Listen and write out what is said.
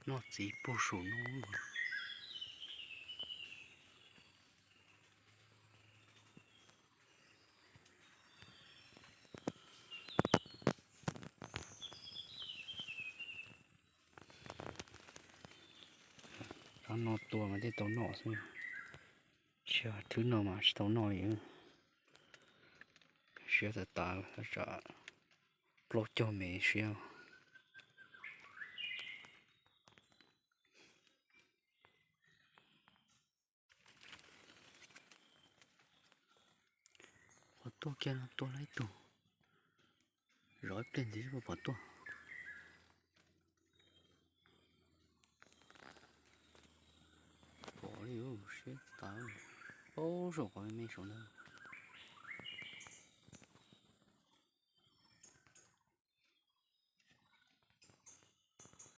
Noj txiv puag saum no. Rab no tua mas thiaj tau noj xwb, tshuav thwb no mas tsis tau noj li. Siab tas tas, tsam plaub caug mev siab. Qhov tuaj kiag no tua lawm ib tug, zov ib pliag ntxiv pom tuaj. Pom li siab tas, paub saum qhov me me saum ntawd.